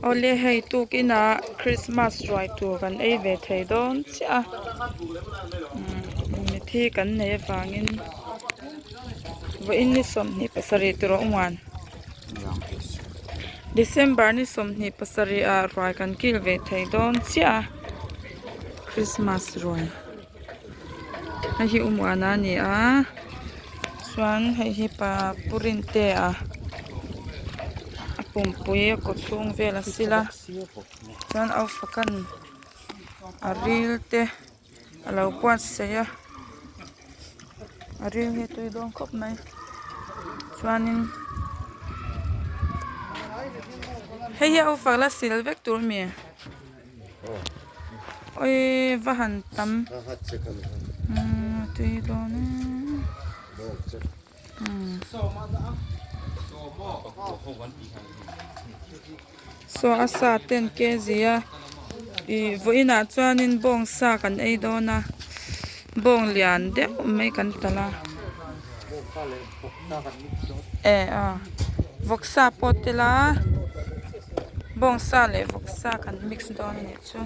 Awle hei tukinah christmas ruai tur kan ei ve thei dawn chiah a umm mithi kan nei avangin vawiin ni 27 tur a awm ang december ni 27 ah ruai kan kil ve thei dawn chiah a christmas ruai. Hei hi Umuana a ni a chuan hei hi pa pu Rintea a pumpui a kaw chhung vel a sil a chuan a ufakan a ril te a lo buatsaih a a ril hi a tui dawn khawp mai chuanin hei hi a ufak la sil vek tur a mi. Awii va han tam umm tui dawn e umm saw a sa ten kg a ih vawiinah chuanin bawng sa kan ei dawn a bawng lian deuh mai kan talh a eh a vawksa pawh tel a. Bawngsa leh vawksa kan mix dawn a nih chu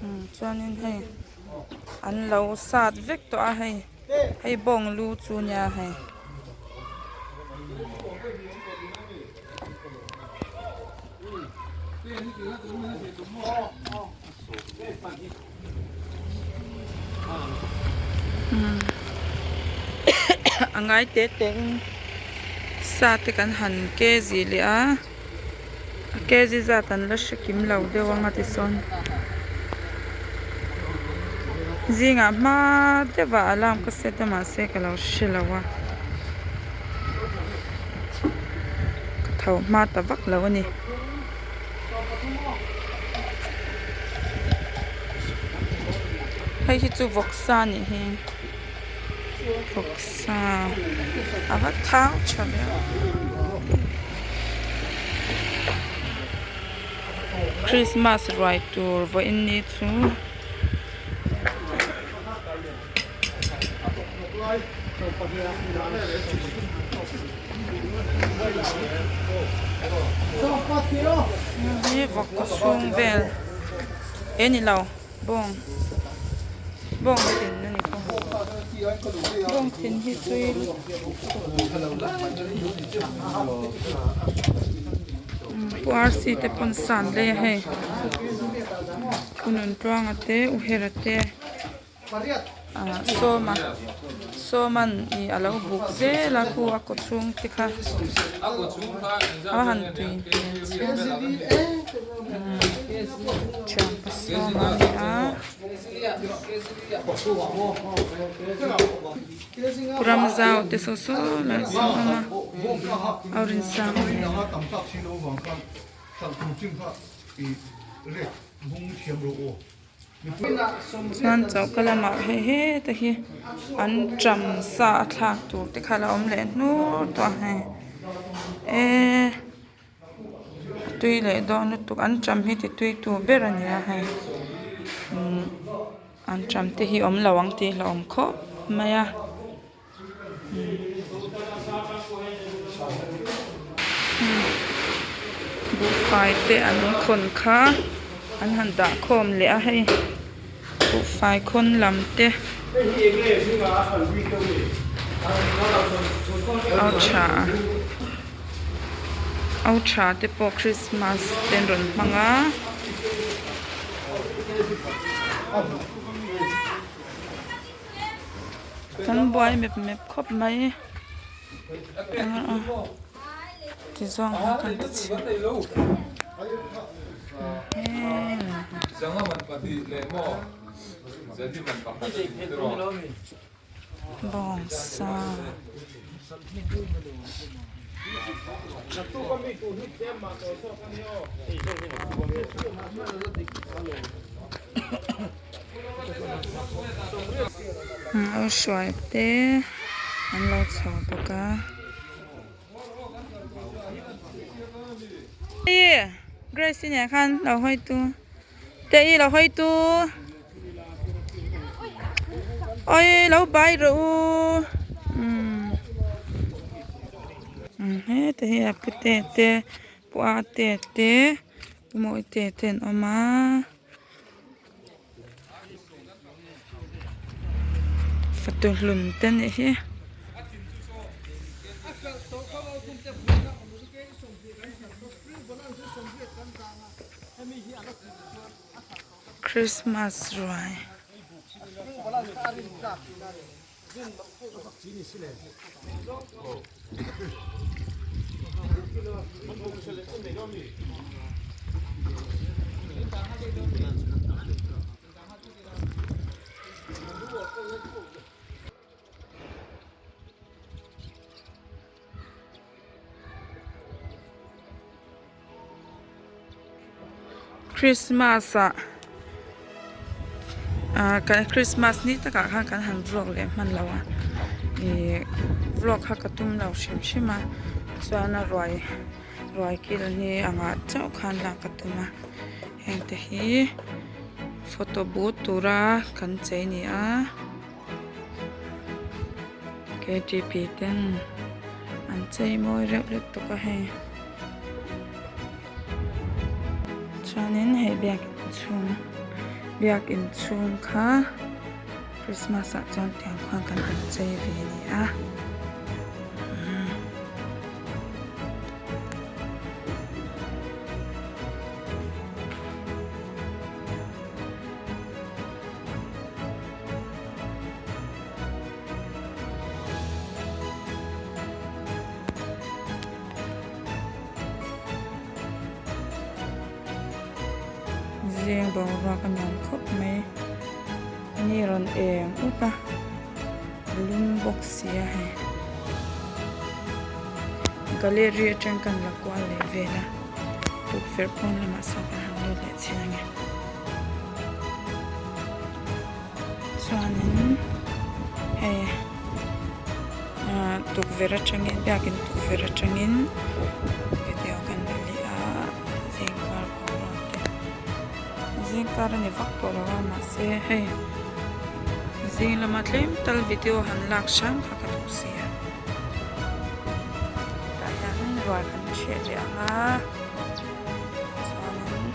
umm chuanin hei an lo sat vek tawh a hei hei bawng lu chu nia hei. A ngai te te in sa te kan han kg leh a a kg zat an la hre kim lo deuh ang a tichuan zingah hma deuh ah alarm ka set a mahse ka lo hre lo a ka tho hma ta vak lo a ni. Hei hi chu vawksa a nih hi vawksa a va thau tha ve aw christmas ruai tur vawiin ni chu. Hi vawk kaw chhung vel eh ni lo bawng bawng thin a ni bawk bawng thin hi tui pu arsi te pawn san lei a hei pu Nuntluanga te u Hera te. Ah sawma sawman ih a lo buk zel a khu a kaw chhung te kha a han tui hmel chiang umm thianpa sawma a ni a ram zau te saw saw lai saw a awm a a rinsang hmel. Chuan choka lamah hei heta hi anṭam sa a thlak tur te kha a la awm leh hnur tawh a hei eee a tui leh dawn lutuk anṭam hi ti tui tu ber a ni a hei umm anṭam te hi awm lo ang tih a hlauhawm khawp mai a. Buhfai te an khawn kha an han dah khawm leh a hei buhfai khawn lam te au tha au tha te pawh christmas te an rawn hmang a. Kan buai mep mep khawp mai ti zawng hi kan ti chhin bawngsa. Au hruai te an lo chho bawk a Grace-i nen khan lo hawi tu te i lo hawi tu awi lo bai rawh u umm. Heta hi a pute te pu a te te pu mawi te te an awm a. Fatu hlun te anih hi. Christmas ruai. Christmas ah ah christmas ni takah khan kan han vlog leh hman lo a ihh vlog kha ka tum lo hrim hrim a chuan a ruai ruai kil ni angah chauh khan lak ka tum a heng te hi photo booth tura kan chei a ni a. Ktp ten an chei mawi reuh lutuk a hei chuanin hei biakin chhung biakin chhung kha christmas ah chuan tiang khuan kan han chei ve a ni a. Zing boruak a nuam khawp mai ni rawn eng ut a lum bawk si a hei gallery atang kan la kual leh vel a tukverh pawn lamah sawn kan han lut leh chhin ange. Chuanin hei ah tukverh atangin biakin tukverh atangin video kan la leh a zingkar boruak te zingkar a ni vak tawh lo a mahse hei zing lama tlem tal video han lak hram kha ka duh si a tah hian ruah kan chhiat leh ang a chuanin.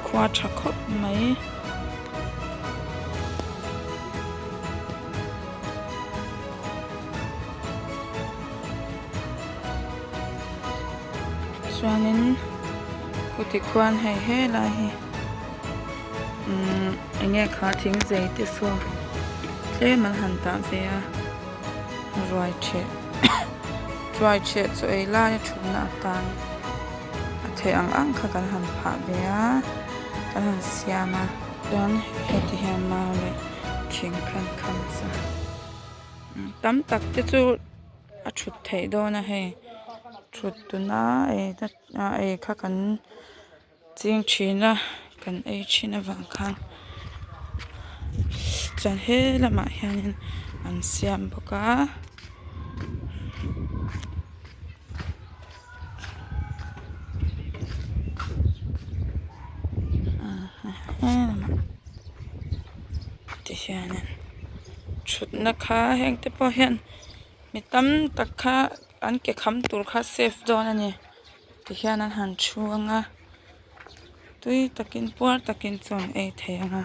Khua tha khawp mai. Chuanin khuti khuan hei helai hi umm eng nge kha thing zei te saw tlem an han tah ve a. Ruai ṭheh ruai ṭheh chu ei laia ṭhutna atan a theih ang ang kha kan han phah ve a kan han siam a chuan heti hian mau leh thing kha an kham sa tam tak te chu a ṭhut theih dawn a hei ṭhut tuna ei ei kha kan. Ching thin a kan ei thin avang khan chuan he lamah hianin an siam bawk a. Tihianin thutna kha heng te pawh hian mi tam tak kha an ke kham tur kha safe dawn a ni. Tihian an han thu ang a tui takin puar takin chaw an ei thei ang a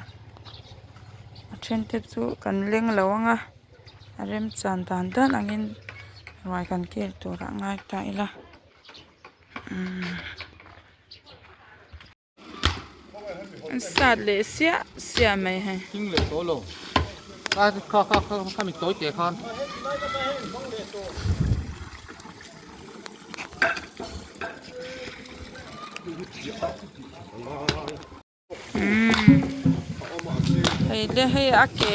a then te chu kan leng lo ang a a remchan dan dan angin ruai kan kel turah ngai ta ila umm. An sat leh siah siah mai hei. Thing leh tawh lo. Kha kha kha kha kha mi tawi teh khan. Hei le hei a ke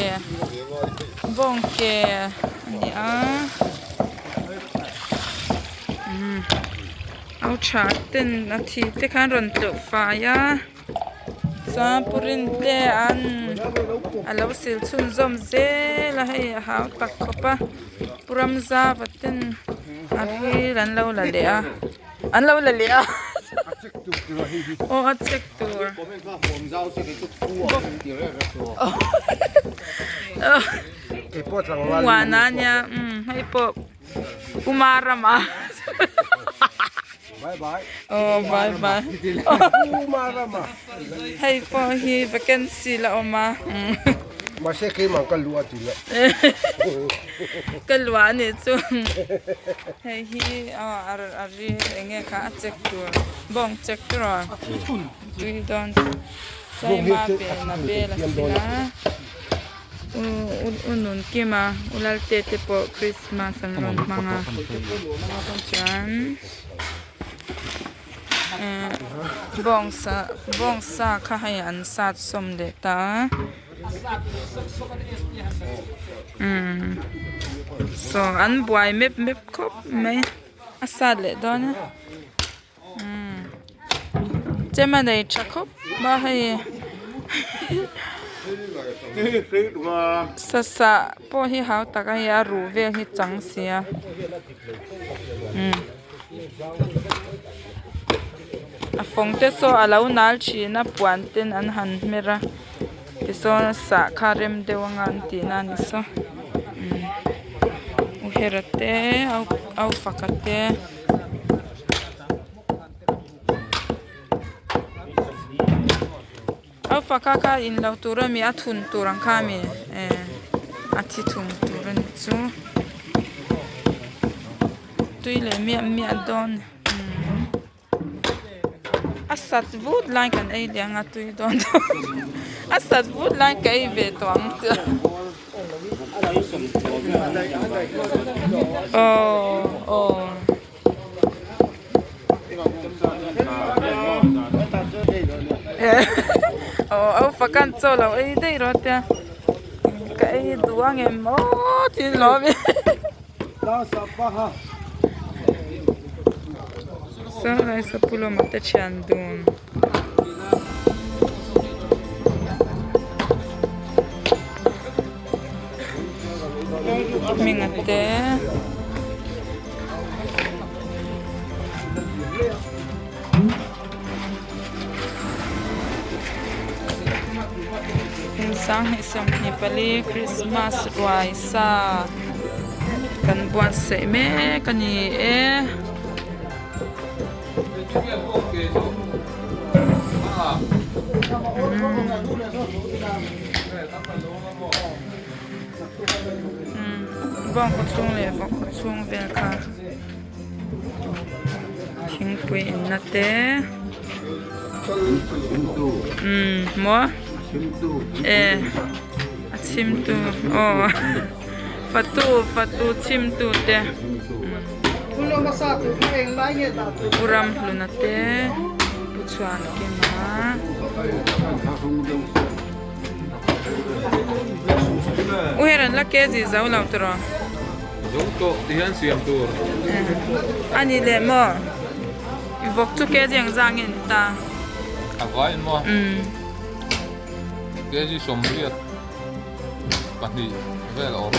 bawng ke a ni a. Au tha ten a thi te khan rawn tleuh fai a chuan pu Rinte an a lo sil chhunzawm zel a hei a hau tak khawp a pu Ramzava ten a phir an lo la leh a an lo la leh a. Aw a check tur. Muana ania umm hei pawh Uma rama aw bye bye hei pawh hi vacancy la awm a mahse keimah ka luah tih loh ka luah anih chu hei hi aw a ri eng nge kha a check tur bawng check tur aw tui dawn saima pen a bel a sin a. U Nunkima U Lalte te pawh Christmas an rawn hmang a chuan ehh bawngsa bawngsa kha hei an sat sawm leh ta a umm saw an buai mep mep khawp mai a sat leh dawn a. Umm chem a nei tha khawp a hei sasa pawh hi hau tak a hei a ruh vel hi chang sia umm a fawng te saw a lo nal thin a puan ten an han hmer a tichuan sah kha rem deuh anga an tih na a ni saw umm u hera te au faka te. A faka kha in lo tur a mi a thun tur ang kha a mi eh a thi thun tur a ni chu tui leh miah miah dawn a sat vut lai kan ei leh ang a tui dawn a sat vut lai ka ei ve tawh ang chu aw aw. Aw au fakan chaw lo ei daih rawh tia ka ei duh ang em aw tih lo a mi saw sapu lawma te thian dun. Hminga te. Sanghnih 24 Christmas ruai sa kan buatsaih mek a ni e. Bawng kaw chhung leh vawk kaw chhung vel kha thingpui in na te umm maw e a chhim tu aw fatu fatu chhim tu te Pu Ramhluna te Pu Chhuankima. U her an la ke zih zo lo tawh. Zo tawh ti hian siam tur. A ni leh maw? I vawk chu kg ang zang nge ni ta? A vai in maw? Umm. Kg 82 vel a awm.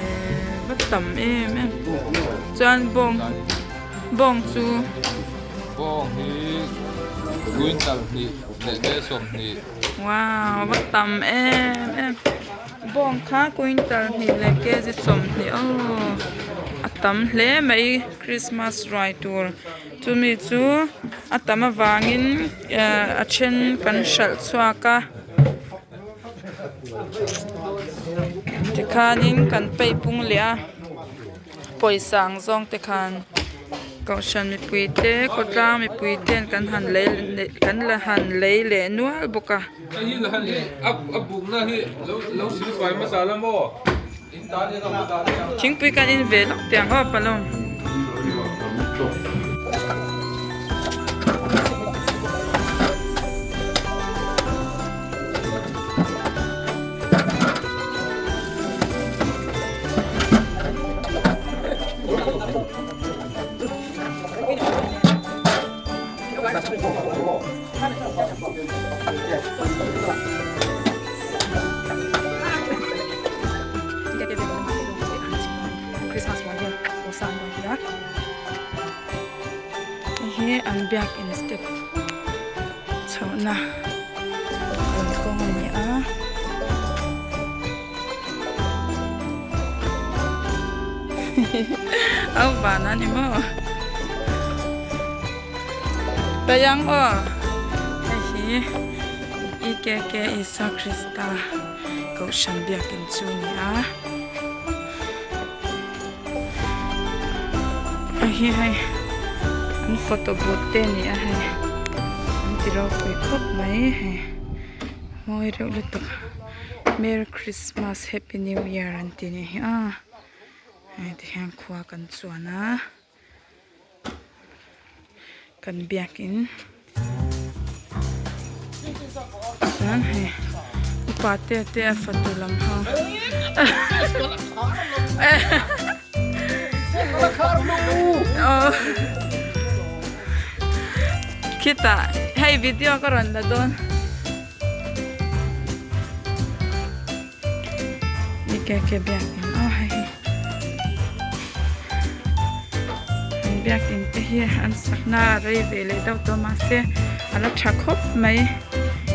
Eh, va tam em em. Chuan bawng bawng chu. Bawng hi quintal hnih leh ke 20. Wow, va tam em em. Bawng kha quintal hnih leh kg 20 aw. A tam hle mai Christmas ruai tur. Chumi chu a tam avangin a then kan hralh chhuak a. Tikhanin kan peih pung leh a pawisa ang zawng te khan. Kohhran mipui te khawtlang mipui ten kan han lei kan la han lei leh nual bawk a. Thingpui kan in ve lawk teh ang aw palawm. Hei hi An biakin step chhohna kalkawng a ni a. Au van a ni maw? Tayang aw hei hi EKK Isua Krista Kohhran biakin chu a ni a. Hei hi hei an photo booth te a ni a hei an ti ropui khawp mai hei mawi reuh lutuk merry christmas happy new year an ti a nih hi a hei tihian khua kan chuan a. Kan biakin chuan hei upa te te a fatu lam ho khitah hei video ka rawn la dawn. Ke biakin aw hei hi an biakin te hi an sakna a rei ve leh deuh tawh mahse a la tha khawp mai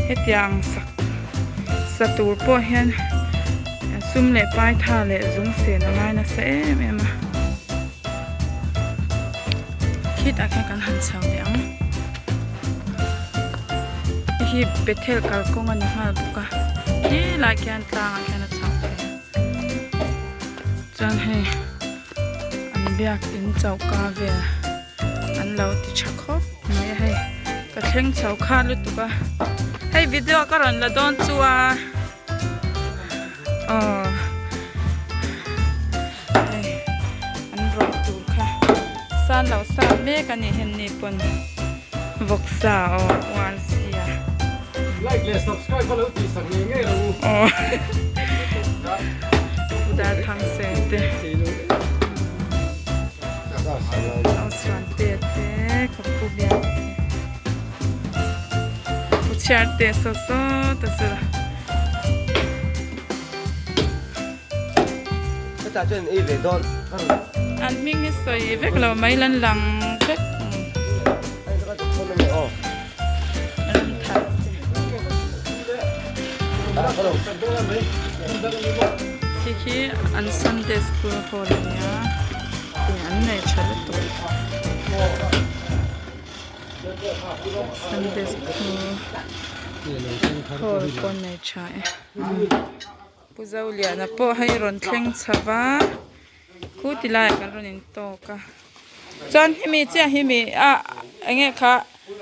hetiang sak sa tur pawh hian sum leh pai tha leh zung sen a ngai nasa em em a khitah khian kan han chho leh ang. Hei hi Bethel kalkawng a ni nghal bawk a helai khian tlangah khian a chho thei a chuan hei an biakin choka vel an lo ti tha khawp mai a hei ka thleng chho kha lutuk a hei video ka rawn la dawn chu a aw hei an rawih tur kha san loh sa mek a nih hen ni pawn vawksa aw uar sia Like leh subscribe a lo tih sak ngei ngei lo u. Aw Darthangsen te Ausran te te ka pu biak te. Pu chhiar te saw saw ta chu la. Hetah chuan ei ve dawn. An hming hi sawi vek lo mai lan lang vek. Ram thar te. Khi khi an Sunday school hall a nia. An nei tha lutuk. Sunday school hall pawh nei tha e Pu Zoliana pawh hei rawn thleng chho va khu ti laiah kan rawn in tawk a chuan hemi chiah hi mi a eng nge kha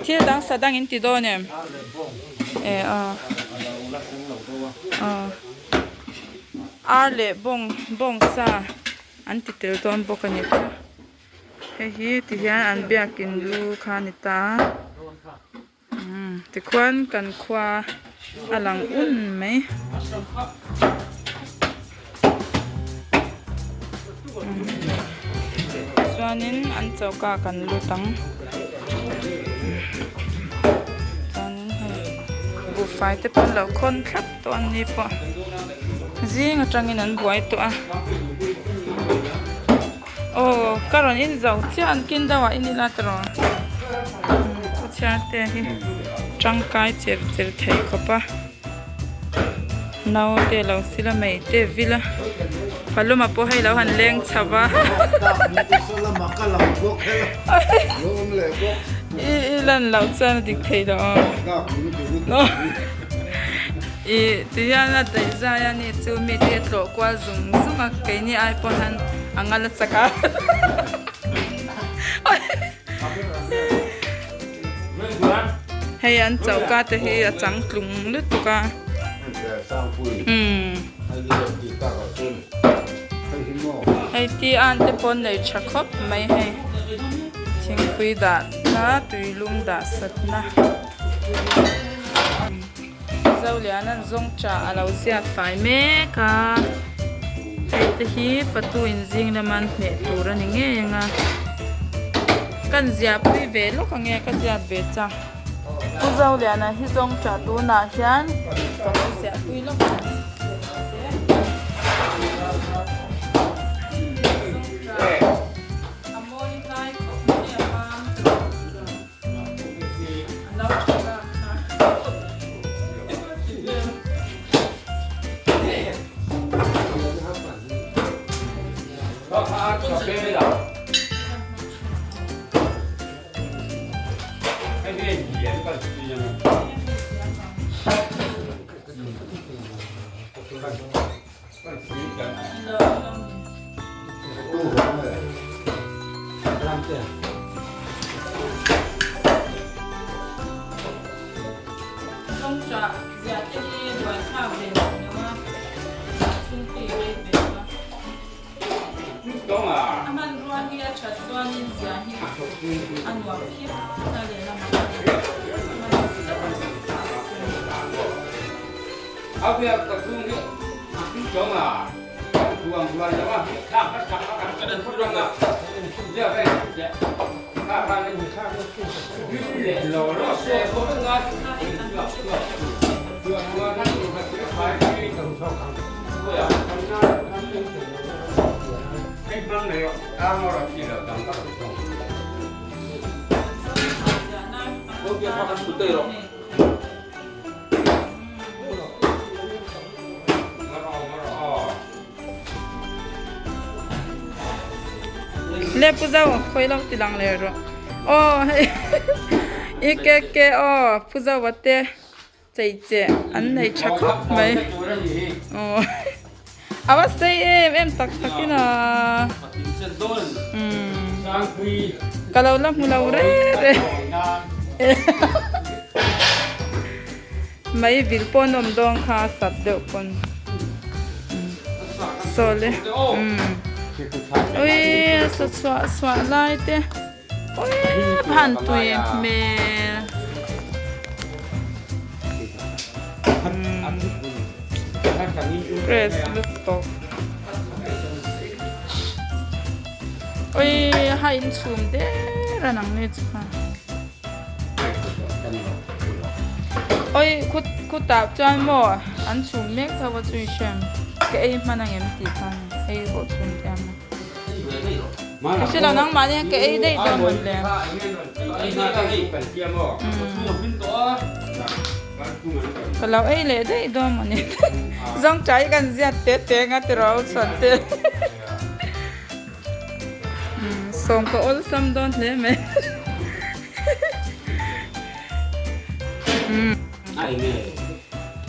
thil dang sa dang in ti dawn em e aw aw ar leh bawng bawng sa an ti tel dawn bawk a ni chu. Hei hi ti hian an biakin lu kha a ni ta a umm tikhuan kan khua a lang un mai chuanin an choka kan lut ang chuanin hei buhfai te pawh an lo khawn thlap tawh an ni pawh zing atangin an buai tawh a. Aw ka rawn in zo chiah an kin deuh ah in ila tawh pu chhiar te hi tangkai cher cher thei khawp a naute lo sila mai te vil a paluma pawh hei lo han leng chho va i i lan loh chuan a dik thei lo aw Ih ti hian a daih zai a ni chu mi te a tlawh kual zung zung a keini ai pawh hian a ngal a chak a hei an choka te hi a chang tlung lutuk a umm hei tea an te pawh an nei tha khawp mai hei thingpui dah na tuilum dah sat na. Zoliana'n zawng chah a lo ziak fai mek a hei te hi fatu in zing lama an hneh tur a ni ngei ang a kan ziah pui ve lawk ang e ka ziak ve chak Pu Zoliana hi zawng chah tunah hian ka lo ziah pui lawk ang. A mawi hlai khawp mai a mam. Le pu zo khawi lo ti lang leh rawh aw hei i ke ke aw pu zo a te chei che an nei tha khawp mai aw a va sei em em tak tak in a ka lo la hmu lo reng reng Mai vil pawh an awm dawn kha a sat deuh pawn saw le umm ui a sa chhuah chhuah lai te ui phan tui hmel fresh lutuk ui a inchhum der a nang ni chuan. Oi khut khutah chuan maw an chhum mek tho a chu i hrem ka ei hman ang em tih khan ei pawh chhum thiam a ka hre lo nangmah nia ka ei daih dawn mawn le ka lo ei leh daih dawn maw ni zawng ṭai kan ziat te te nga tiraw chhuan te. Sawm ka awlsam dawn hle mai.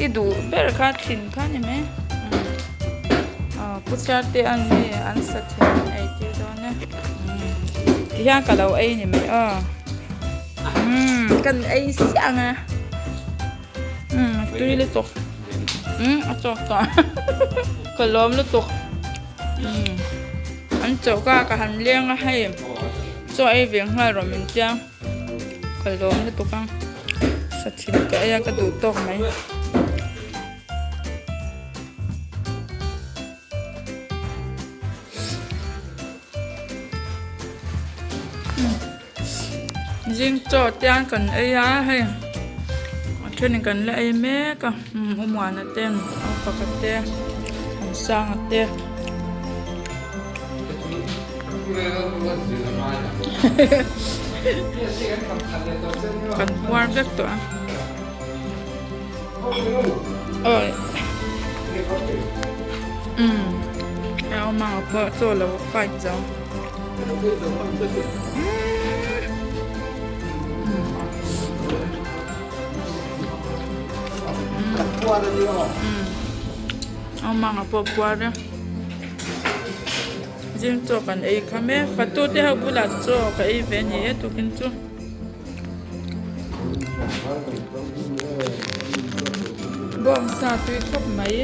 I duh ber kha thin kha ni mai. Pu chhiar te an ni an sa thin an ei tir dawn e. Ti hian ka lo ei ni mai aw. Kan ei siah ang e. Tui lutuk. A chawk tawh. Ka lawm lutuk. An choka ka han leng a hei chaw ei ve nghal rawh min tia ka lawm lutuk a sa thin ka ei a ka duh tawk mai. Zing chaw tiang kan ei a hei a thenin kan la ei mek a u Muana te u Faka te an Sanga te kan puar vek tawh a awi umm a awm ang pawh chaw lo fight zo. Awmanga pawh puar e zing chaw kan ei kham e fatu te ho bulah chaw ka ei ve ni e tukin chu. Bawngsa tui khawp mai.